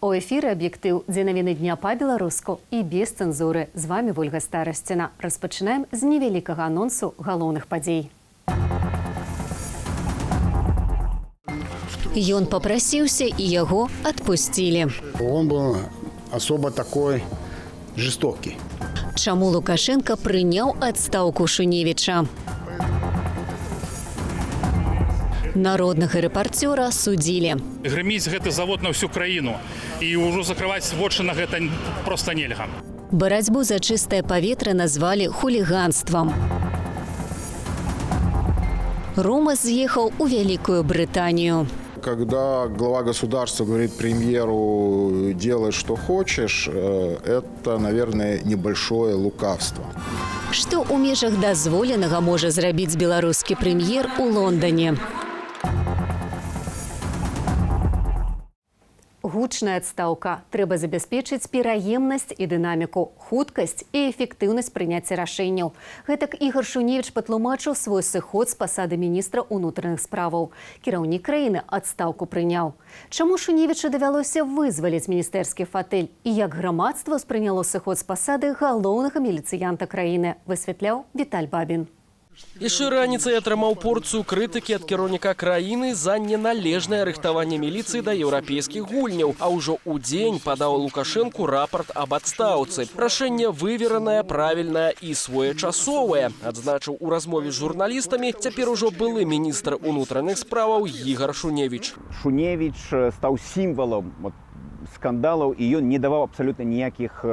У эфіры «Аб'ектыў», дзе навіны дня па-беларуску і без цэнзуры. З вамі Вольга Старасціна. Распачынаем з невялікага анонсу галоўных падзей. Ён папрасіўся, і яго адпусцілі. Он был особо такой жестокий. Чаму Лукашэнка прыняў адстаўку Шуневіча? Народнага рэпарцёра судзілі. Грыміць гэты завод на ўсю краіну, і ўжо закрываць вочы на гэта проста нельга. Барацьбу за чыстае паветра назвалі хуліганствам. Рома з'ехаў у Вялікую Брытанію. Когда глава государства говорит премьеру «делай, что хочешь», это, наверное, небольшое лукавство. Што ў межах дазволенага можа зрабіць беларускі прэм'ер у Лондоне? Гучная адстаўка. Трэба забяспечыць пераемнасць і дынаміку, хуткасць і эфектыўнасць прыняцця рашэнняў. Гэтак Ігар Шуневіч патлумачыў свой сыход з пасады міністра ўнутраных справаў. Кіраўнік краіны адстаўку прыняў. Чаму Шуневічу давялося вызваліць міністэрскі фатэль і як грамадства ўспрыняло сыход з пасады галоўнага міліцыянта краіны, высвятляў Віталь Бабін. Яшчэ раніцай атрымаў порцыю крытыкі ад кіраўніка краіны за неналежнае рыхтаванне міліцыі да еўрапейскіх гульняў, а ўжо ў дзень падаў Лукашэнку рапарт аб адстаўцы. Рашэнне выверанае, правільнае і своечасовае, адзначыў у размове з журналістамі цяпер ужо былы міністр унутраных справаў Ігар Шуневіч. Шуневіч стаў сімвалам скандалаў, і ён не даваў абсалютна ніякіх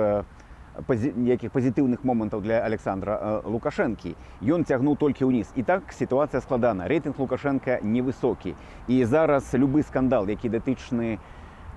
пазітыўных момантаў для Александра Лукашэнкі. Ён цягнуў толькі ўніз. І так сітуацыя складана. Рэйтынг Лукашэнка невысокі. І зараз любы скандал, які датычны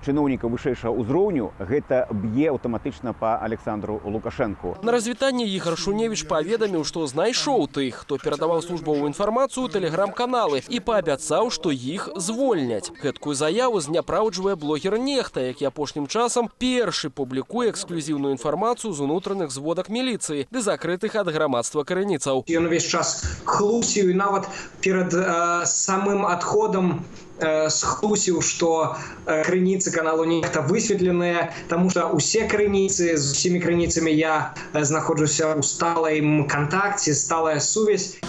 чыноўнікаў вышэйшага ўзроўню, гэта б'е аўтаматычна па Александру Лукашэнку. На развітанне Ігар Шуневіч паведаміў, што знайшоў тых, хто перадаваў службовую інфармацыю ў тэлеграм-каналы, і паабяцаў, што іх звольняць. Гэткую заяву зняпраўджвае блогер Нехта, які апошнім часам першы публікуе эксклюзіўную інфармацыю з унутраных зводак міліцыі ды закрытых ад грамадства крыніцаў. Ён увесь час хлусіў, і нават перад самым адходам схлусіў, што крыніцы каналу Нехта высветленыя, таму што усе крыніцы, з усімі крыніцамі я знаходжуся ў сталым кантакце, сталая сувязь.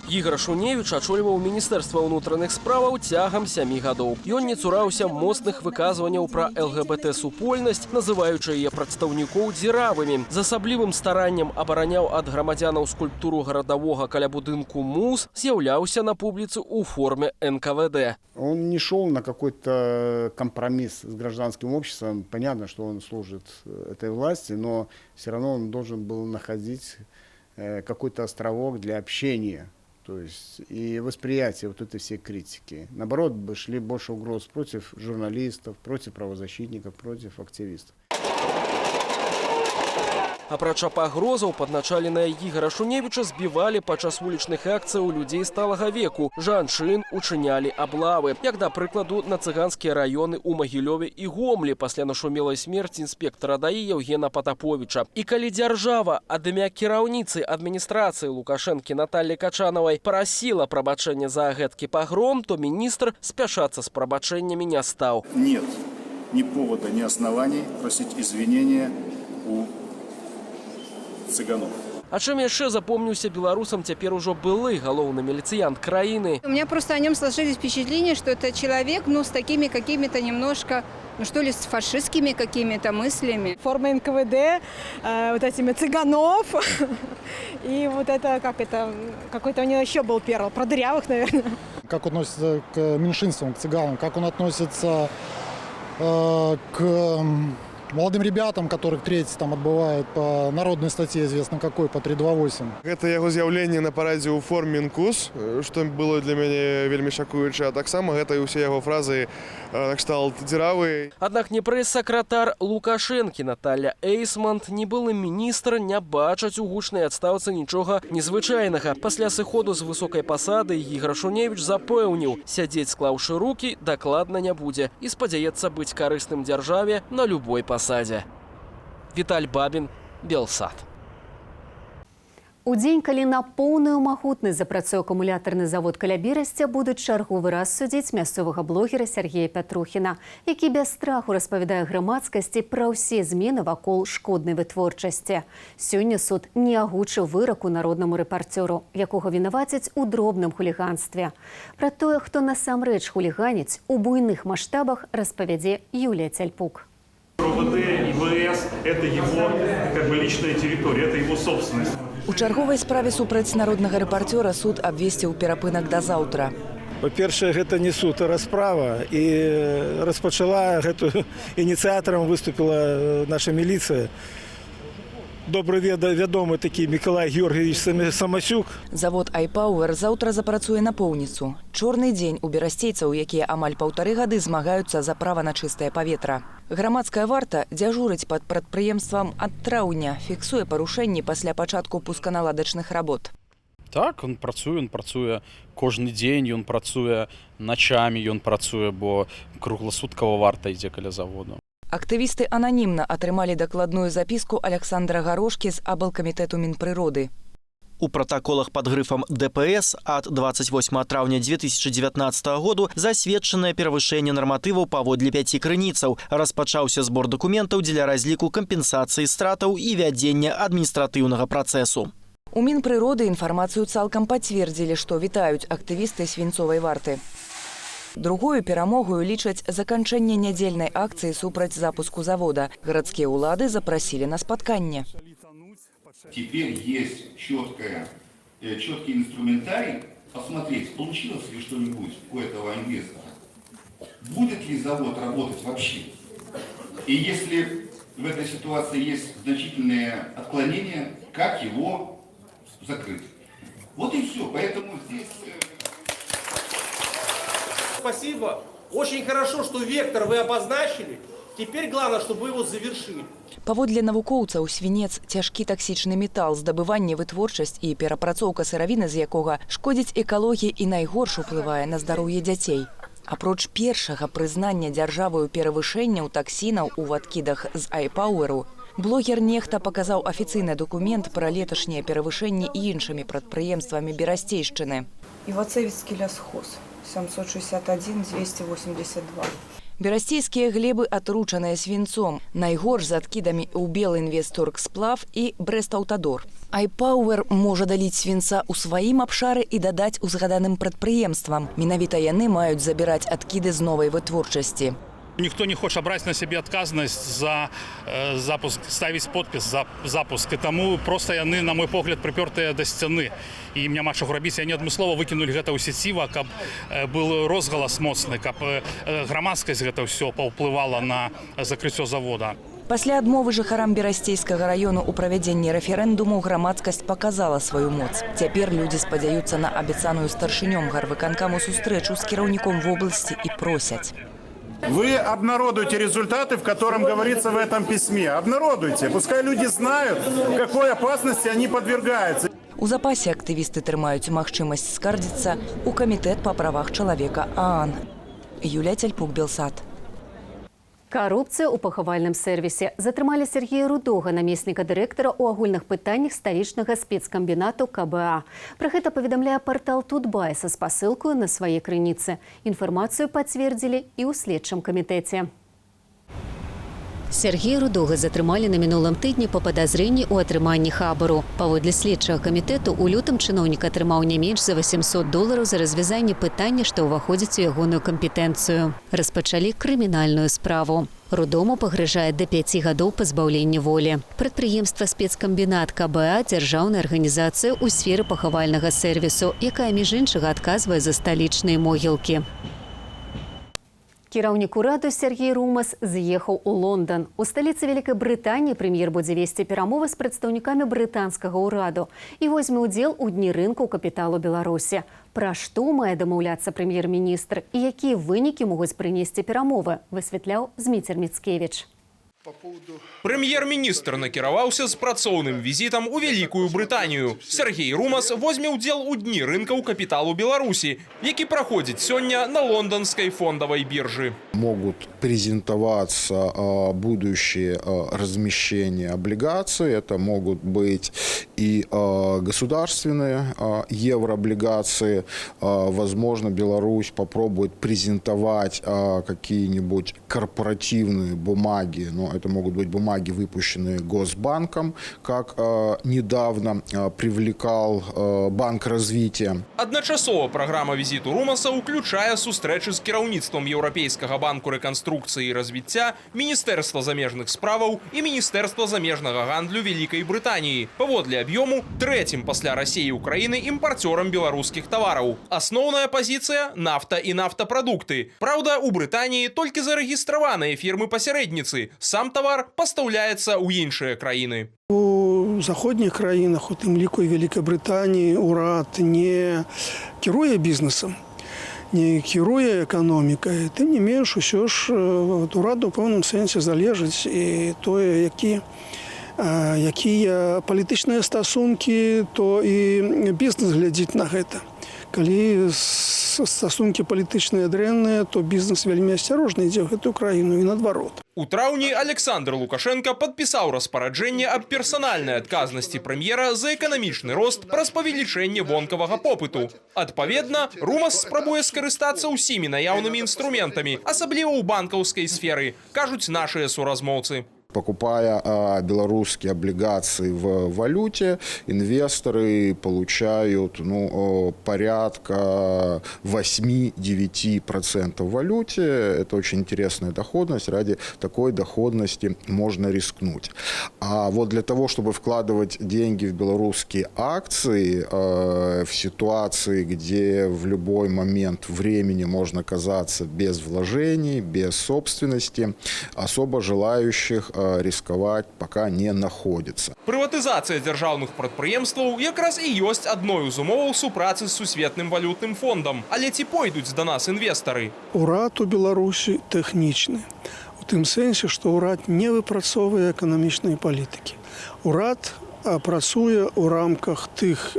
Ігар Шуневіч ачольваў міністэрства ўнутраных справаў цягам 7 гадоў. Ён не цураўся моцных выказванняў пра ЛГБТ-супольнасць, называючы яе прадстаўнікоў дзіравымі. З асаблівым стараннем абараняў ад грамадзянаў скульптуру гарадавога каля будынку МУС, з'яўляўся на публіцы ў форме НКВД. Он не шел на какой-то компромисс с гражданским обществом. Понятно, что он служит этой власти, но все равно он должен был находить какой-то островок для общения. То есть и восприятие вот этой всей критики. Наоборот, шли больше угроз против журналистов, против правозащитников, против активистов. Апрача пагрозаў, падначаленыя Ігара Шуневіча збівалі падчас вулічных акцыяў людзей сталага веку. Жанчын учынялі аблавы. Як, да прыкладу, на цыганскія раёны ў Магілёве і Гомлі пасля нашумелай смерці інспектара ДАІ Яўгена Патаповіча. І калі дзяржава ад імя кіраўніцы адміністрацыі Лукашэнкі Наталлі Качанавай прасіла прабачэння за гэткі пагром, то міністр спяшацца з прабачэннямі не стаў. Нет ни повода, ни оснований просить извинения у цыганов. А чым яшчэ запомніўся беларусам цяпер ужо былы галоўны міліцыянт краіны? У меня просто о нем сложились впечатление, что это человек, с такими какими-то немножко, что ли, с фашистскими какими-то мыслями. Форма НКВД, вот этими цыганов. И вот это, как это, какой-то у него еще был перл, про дырявых, наверное. Как он относится к меньшинствам, к цыганам, как он относится к молодым ребятам, которых треть там отбывает по народной статье, известно какой, по 328. Гэта яго з'яўленне на парадзе ў форме НКУС, што было для мяне вельмі шакуюча, а таксама гэта і ўсе яго фразы накшталт дзіравы. Аднак ні прэс-сакратар Лукашэнкі Наталля Эйсмант, ні былы міністр не бачаць у гучнай адстаўцы нічога незвычайнага. Пасля сыходу з высокай пасады Ігар Шуневіч запэўніў, сядзець склаўшы рукі дакладна не будзе і спадзяецца быць карысным дзяржаве на любой пасадзе. Віталь Бабін, Белсат. У дзень, калі на поўную магутнасць запрацуе акумулятарны завод каля Берасця, будуць чарговы раз судзіць мясцовага блогера Сяргея Пятрухіна, які без страху распавядае грамадскасці пра ўсе змены вакол шкоднай вытворчасці. Сёння суд не агучыў выраку народнаму рэпарцёру, якога вінавацяць у дробным хуліганстве. Пра тое, хто насамрэч хуліганіць у буйных маштабах, распавядзе Юлія Цяльпук. РОВД и ВС – это его как бы личная территория, это его собственность. У чарговай справе супраць народнага рэпарцёра суд абвесціў перапынак да заўтра. Па-першае, гэта не суд, а расправа, і распачала гэту, ініцыятарам выступіла наша міліцыя. Добра вядомы такі Мікалай Георгіевіч Самасюк. Завод «Айпауэр» заўтра запрацуе на поўніцу. Чорны дзень у берасцейцаў, якія амаль паўтары гады змагаюцца за права на чыстае паветра. Грамадская варта дзяжурыць пад прадпрыемствам ад траўня, фіксуе парушэнні пасля пачатку пусканаладачных работ. Так, он працуе кожны дзень, ён працуе начамі, ён працуе, бо кругласуткава варта ідзе каля заводу. Актывісты ананімна атрымалі дакладную запіску Аляксандра Гарошкі з аблкамітэту Мінпрыроды. У пратаколах пад грыфам ДПС ад 28 траўня 2019 году засведчанае перавышэнне нарматываў паводле пяці крыніцаў. Распачаўся збор дакументаў дзеля разліку кампенсацыі стратаў і вядзення адміністратыўнага працэсу. У Мінпрыроды інфармацыю цалкам пацвердзілі, што вітаюць актывісты свінцовай варты. Другою перамогаю лічаць заканчэнне нядзельнай акцыі супраць запуску завода. Гарадскія ўлады запрасілі на спатканне. Теперь есть четкий инструментарий посмотреть, получилось ли что-нибудь у этого инвестора. Будет ли завод работать вообще? И если в этой ситуации есть значительные отклонения, как его закрыть? Вот и все. Поэтому здесь... Спасибо. Очень хорошо, что вектор вы обозначили. Теперь главное, чтобы вы его завершили. Паводле навукоўцаў, свінец — цяжкі таксічны метал, здабыванне, вытворчасць і перапрацоўка сыравіны з якога шкодзіць экалогіі і найгорш уплывае на здароўе дзяцей. Апроч першага прызнання дзяржаваю перавышэнняў таксінаў у адкідах з «Айпауэру», блогер Нехта паказаў афіцыйны дакумент пра леташнія перавышэнні іншымі прадпрыемствамі Берасцейшчыны. Ивацевицкий лесхоз 761 282. Берасцейскія глебы атручаныя свінцом. Найгорш з адкідамі ў «Белінвестторгсплав» і «Брэстаўтадор». «Айпауэр» можа даліць свінца ў сваім абшары і дадаць узгаданым прадпрыемствам. Менавіта яны маюць забіраць адкіды з новай вытворчасці. Ніхто не хоча браць на сябе адказнасць за запуск, ставіць подпіс за запуск. І таму проста яны, на мой погляд, прыпёртыя да сцяны. І ім няма чаго рабіць. Яны адмыслова выкінулі гэта ў сеціва, каб был розгалас моцны, каб грамадскасць гэта ўсё паўплывала на закрыццё завода. Пасля адмовы жыхарам Берасцейскага раёну ў правядзенні рэферэндуму грамадскасць паказала сваю моц. Цяпер людзі спадзяюцца на абяцаную старшынём гарвыканкаму сустрэчу з кіраўніком вобласці і просяць. Вы обнародуйте результаты, в котором говорится в этом письме. Обнародуйте. Пускай люди знают, какой опасности они подвергаются. У запасе актывісты трымаюць магчымасць скардзіцца ў камітэт па правах чалавека ААН. Юлія Цяльпук, Белсат. Карупцыя ў пахавальным сервісе. Затрымалі Сяргея Рудога, намесніка дырэктара ў агульных пытаннях сталічнага спецкамбінату КБА. Пра гэта паведамляе партал Тутбай са спасылкаю на свае крыніцы. Інфармацыю пацвердзілі і ў следчым камітэце. Сяргея Рудога затрымалі на мінулым тыдні па падазрэнні ў атрыманні хабару. Паводле следчага камітэту, у лютым чыноўнік атрымаў не менш за 800 долараў за развязанне пытання, што ўваходзіць у ягоную кампетэнцыю. Распачалі крымінальную справу. Рудому пагражае да 5 гадоў пазбаўлення волі. Прадпрыемства «Спецкамбінат КБА» — дзяржаўная арганізацыя ў сферы пахавальнага сервісу, якая, між іншага, адказвае за сталічныя могілкі. Кіраўнік ураду Сяргей Румас з'ехаў у Лондан. У сталіцы Вялікай Брытаніі прэм'ер будзе весці перамовы з прадстаўнікамі брытанскага ўраду і возьме ўдзел у дні рынку капіталу Беларусі. Пра што мае дамаўляцца прэм'ер-міністр і якія вынікі могуць прынесці перамовы, высвятляў Зміцер Міцкевіч. Прэм'ер-міністр накіраваўся з працоўным візітам у Вялікую Брытанію. Сяргей Румас возьме ўдзел у Дні рынкаў капіталу Беларусі, які праходзіць сёння на Лонданскай фондавай біржы. Могут презентоваться будущие размещения облигаций. Это могут быть и государственные еврооблигации. Возможно, Беларусь попробует презентовать какие-нибудь корпоративные бумаги. Но это могут быть бумаги, выпущенные Госбанком, как недавно привлекал Банк развития. Адначасова праграма візіту Румаса ўключае сустрэчы з кіраўніцтвам Еўрапейскага банку рэканструкцыі і развіцця, Міністэрства замежных справаў і Міністэрства замежнага гандлю Вялікай Брытаніі. Паводле аб'ёму трэцім пасля Расіі і Украіны імпарцёрам беларускіх тавараў. Асноўная пазіцыя — нафта і нафтапрадукты. Праўда, у Брытаніі толькі зарэгістраваныя фірмы-пасярэдніцы. Сам тавар пастаўляецца ў іншыя краіны. У заходніх краінах, у тым ліку і Вялікай Брытаніі, урад не кіруе бізнесам, не кіруе эканомікай. Тым не менш, усё ж ад ураду ў пэўным сэнсе залежыць і тое, якія палітычныя стасункі, то і бізнес глядзіць на гэта. Калі стасункі палітычныя дрэнныя, то бізнес вельмі асцярожна ідзе ў гэтую краіну, і наадварот. У траўні Аляксандр Лукашэнка падпісаў распараджэнне аб персанальнай адказнасці прэм'ера за эканамічны рост праз павелічэнне вонкавага попыту. Адпаведна, Румас спрабуе скарыстацца ўсімі наяўнымі інструментамі, асабліва ў банкаўскай сферы, кажуць нашыя суразмоўцы. Покупая белорусские облигации в валюте, инвесторы получают, ну, порядка 8-9% в валюте. Это очень интересная доходность. Ради такой доходности можно рискнуть. А вот для того, чтобы вкладывать деньги в белорусские акции в ситуации, где в любой момент времени можно оказаться без вложений, без собственности, особо желающих рисковать пока не находится. Прыватызацыя дзяржаўных прадпрыемстваў якраз і ёсць адной з умоваў супрацы з Сусветным валютным фондам. Але ці пойдуць да нас інвестары? Урад у Беларусі тэхнічны. У тым сэнсе, што ўрад не выпрацоўвае эканамічнай палітыкі. Урад працуе ў рамках тых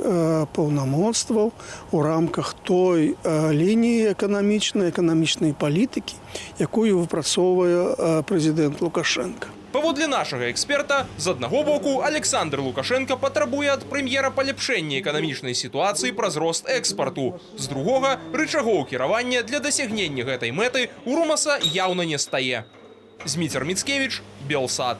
паўнамоцтваў, у рамках той лініі эканамічнай палітыкі, якую выпрацоўвае прэзідэнт Лукашэнка. Паводле нашага эксперта, з аднаго боку, Аляксандр Лукашэнка патрабуе ад прэм'ера паляпшэння эканамічнай сітуацыі праз рост экспарту. З другога, рычагоў кіравання для дасягнення гэтай мэты у Румаса яўна не стае. Зміцер Міцкевіч, Белсат.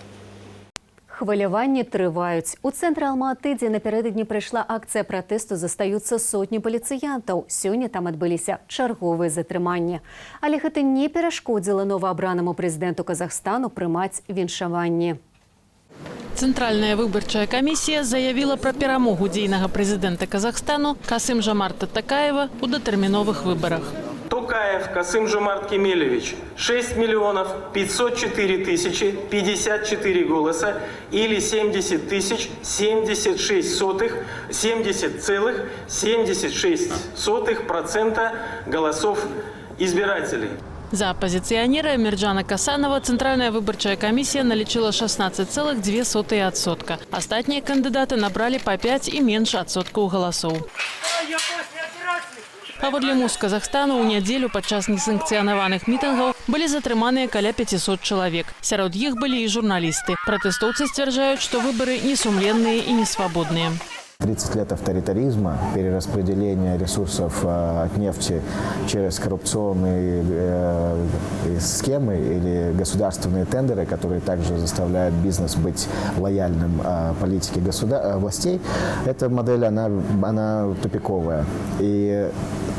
Хваляванні трываюць. У цэнтры Алматы, дзе напярэдадні прайшла акцыя пратэсту, застаюцца сотні паліцыянтаў. Сёння там адбыліся чарговыя затрыманні. Але гэта не перашкодзіла новаабранаму прэзідэнту Казахстану прымаць віншаванні. Цэнтральная выбарчая камісія заявіла пра перамогу дзейнага прэзідэнта Казахстану Касым-Жамарта Такаева ў датэрміновых выбарах. Токаев Касым Жомарт Кемелевич: 6 миллионов 504 тысячи 54 голоса, или 70 тысяч 76 сотых, 70,76% голосов избирателей. За апазіцыянера Амірджана Касанова Цэнтральная выбарчая камісія налічыла 16,02%. Астатнія кандыдаты набралі па 5 і менш адсоткаў галасоў. Паводле МУС Казахстану, ў нядзелю падчас несанкцыянаваных мітынгаў былі затрыманыя каля 500 чалавек. Сярод іх былі і журналісты. Пратэстоўцы сцвярджаюць, што выбары несумленныя і несвабодныя. 30 лет авторитаризма, перераспределение ресурсов от нефти через коррупционные схемы или государственные тендеры, которые также заставляют бизнес быть лояльным политике властей, эта модель, она тупиковая. И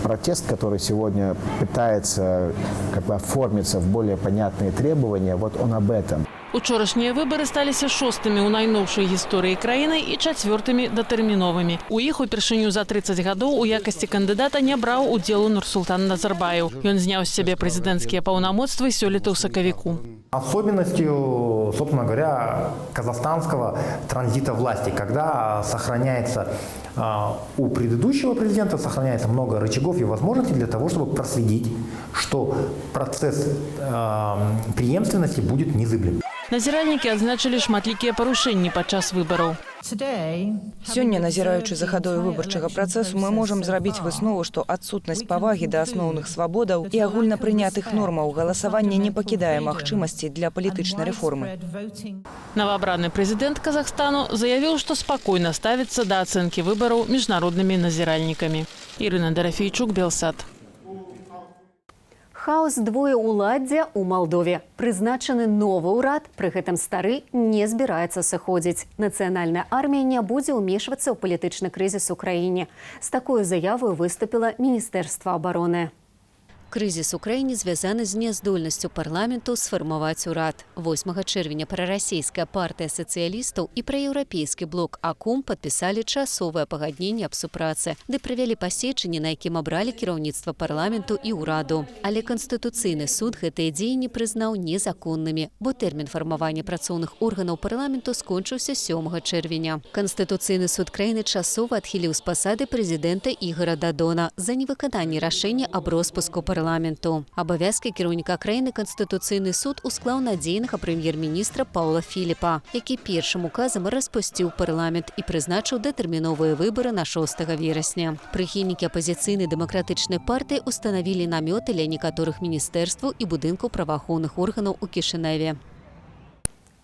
протест, который сегодня пытается как бы оформиться в более понятные требования, вот он об этом. Учорашнія выбары сталіся шостымі ў найноўшай гісторыі краіны і чацвёртымі датэрміновымі. У іх упершыню за 30 гадоў у якасці кандыдата не браў удзелу Нурсултан Назарбаеў. Ён зняў з сябе прэзідэнцкія паўнамоцтвы сёлета ў сакавіку. Особенностью, собственно говоря, казахстанского транзита власти, когда сохраняется у предыдущего президента сохраняется много рычагов и возможностей для того, чтобы проследить, что процесс преемственности будет незыблем. Назіральнікі адзначылі шматлікія парушэнні падчас выбараў. Сёння, назіраючы за хадою выбарчага працэсу, мы можам зрабіць выснову, што адсутнасць павагі да асноўных свабодаў і агульнапрынятых нормаў галасавання не пакідае магчымасці для палітычнай рэформы. Новаабраны прэзідэнт Казахстану заявіў, што спакойна ставіцца да ацэнкі выбараў міжнароднымі назіральнікамі. Ірына Дарафейчук, Белсат. Хаос двоеўладдзя ў Малдове. Прызначаны новы ўрад, пры гэтым стары не збіраецца сыходзіць. Нацыянальная армія не будзе ўмешвацца ў палітычны крызіс у краіне. З такой заявой выступіла Міністэрства абароны. Крызіс у краіне звязаны з няздольнасцю парламенту сфармаваць урад. 8 чэрвеня прарасійская партыя сацыялістаў і праеўрапейскі блок АКУМ падпісалі часовае пагадненне аб супрацы, ды правялі паседжанне, на якім абралі кіраўніцтва парламенту і ўраду. Але Канстытуцыйны суд гэтыя дзеянні прызнаў незаконнымі, бо тэрмін фармавання працоўных органаў парламенту скончыўся 7 чэрвеня. Канстытуцыйны суд краіны часова адхіліў з пасады прэзідэнта Ігара Дадона за невыкананне рашэння аб роспуску парламенту. Абавязкі кіраўніка краіны Канстытуцыйны суд усклаў на дзейнага прэм'ер-міністра Паўла Філіпа, які першым указам распусціў парламент і прызначыў датэрміновыя выбары на 6 верасня. Прыхільнікі апазіцыйнай дэмакратычнай партыі устанавілі намёты ля некаторых міністэрстваў і будынкаў праваахоўных органаў у Кішыневе.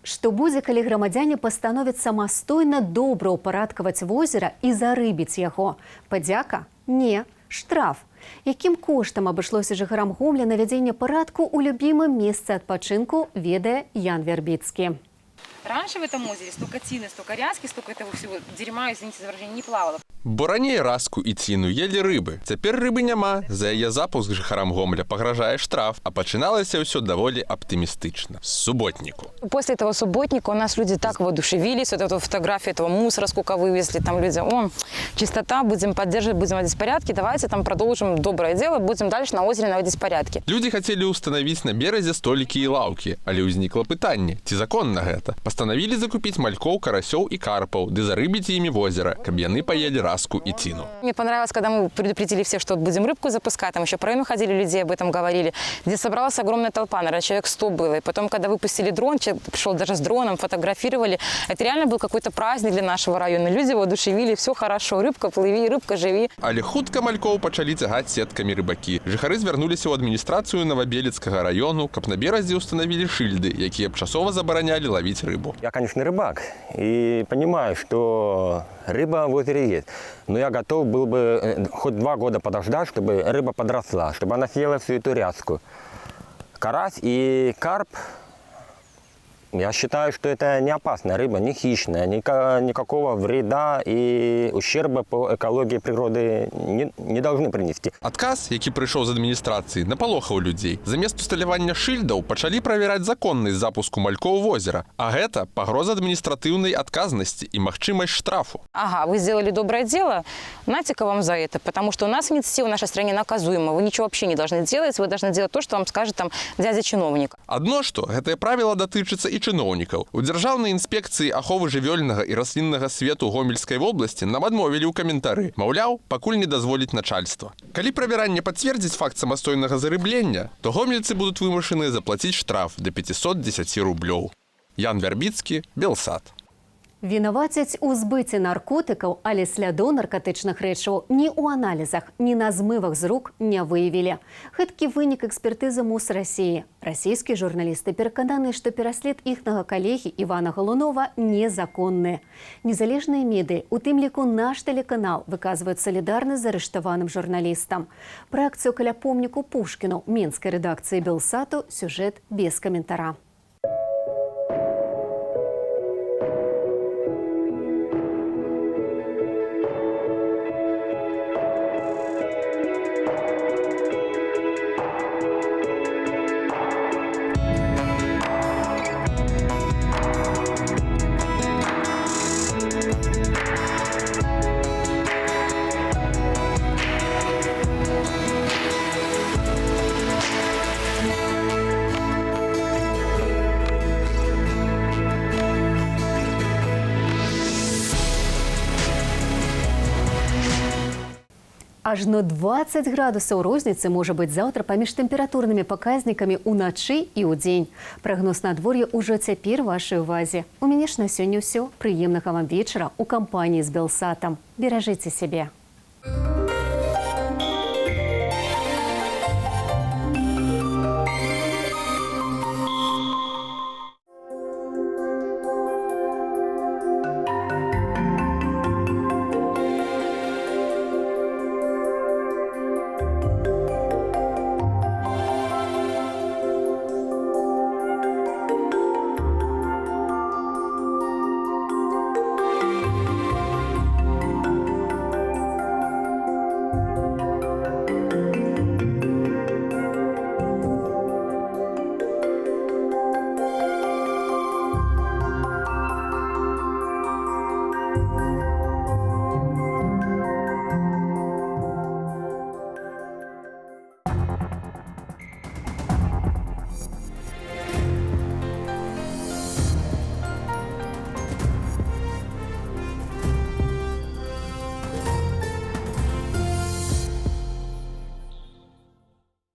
Што будзе, калі грамадзяне пастановяць самастойна добраўпарадкаваць возера і зарыбіць яго? Падзяка? Не. Штраф. Якім коштам абышлося жыхарам Гомля навядзенне парадку ў любімым месцы адпачынку, ведае Ян Вярбіцкі. Раньше в этом озере столько тины, столько ряски, столько этого всего дерьма, извините за выражение, не плавало. Бо раней раску і ціну елі рыбы. Цяпер рыбы няма. За яе запуск жыхарам Гомля пагражае штраф, а пачыналася ўсё даволі аптымістычна. З суботніку. После этого субботника у нас люди так воодушевились, вот эту фотографию этого мусора сколько вывезли, там люди, о, чистота, будем поддерживать, будем наводить порядки, давайте там продолжим доброе дело, будем дальше на озере наводить порядки. Люди хотели установить на березе столики и лаўкі, але ўзнікла пытанне, ці законна гэта. Пастанавілі закупіць малькоў, карасёў і карпаў, ды зарыбіць імі возера, каб яны паелі раску и тину. Мне понравилось, когда мы предупредили всех, что будем рыбку запускать, там еще по району ходили людей, об этом говорили. Здесь собралась огромная толпа, наверное, человек 100 было. И потом, когда выпустили дрон, человек пришел даже с дроном, фотографировали. Это реально был какой-то праздник для нашего района. Люди воодушевили, все хорошо, рыбка плыви, рыбка живи. Але хутка малькоў пачалі цягаць сеткамі рыбакі. Жыхары звярнуліся ў адміністрацыю Новабелецкага раёну, каб на беразе установілі шыльды, якія б часова забаранялі лавіць рыбу. Я, конечно, рыбак и понимаю, что рыба в озере есть. Но я готов был бы хоть 2 года подождать, чтобы рыба подросла, чтобы она съела всю эту ряску. Карась и карп, я считаю, что это не опасная рыба, не хищная, никакого вреда и ущерба по экологии природы не должны принести. Адказ, які прыйшоў з адміністрацыі, напалохаў людзей. Замест усталявання шыльдаў пачалі правяраць законнасць запуску малькоў возера. А гэта пагроза адміністратыўнай адказнасці і магчымасць штрафу. Ага, вы сделали доброе дело, нате-ка вам за это, потому что у нас инициатива в нашей стране наказуема. Вы ничего вообще не должны делать, вы должны делать то, что вам скажет там дядя-чиновник. Адно што, гэтае правіла датычыцца і чыноўнікаў. У дзяржаўнай інспекцыі аховы жывёльнага і расліннага свету Гомельскай вобласці нам адмовілі ў каментары. Маўляў, пакуль не дазволіць начальства. Калі правяранне пацвердзіць факт самастойнага зарыблення, то гомельцы будуць вымушаны заплаціць штраф да 510 рублёў. Ян Вярбіцкі, Белсат. Вінавацяць у збыце наркотыкаў, але слядоў наркатычных рэчываў ні ў аналізах, ні на змывах з рук не выявілі. Гэткі вынік экспертызы МУС Расіі. Расійскія журналісты перакананы, што пераслед іхнага калегі Івана Галунова незаконны. Незалежныя медыі, у тым ліку наш тэлеканал, выказваюць салідарнасць з арыштаваным журналістам. Пра акцыю каля помніку Пушкіну менскай рэдакцыі Белсату сюжэт без каментара. Ажно 20 градусаў розніцы можа быць заўтра паміж тэмпературнымі паказнікамі ўначы і ўдзень. Прагноз надвор'я ўжо цяпер вашай увазе. У мяне ж на сёння ўсё. Прыемнага вам вечара ў кампаніі з Белсатам. Беражыце сябе.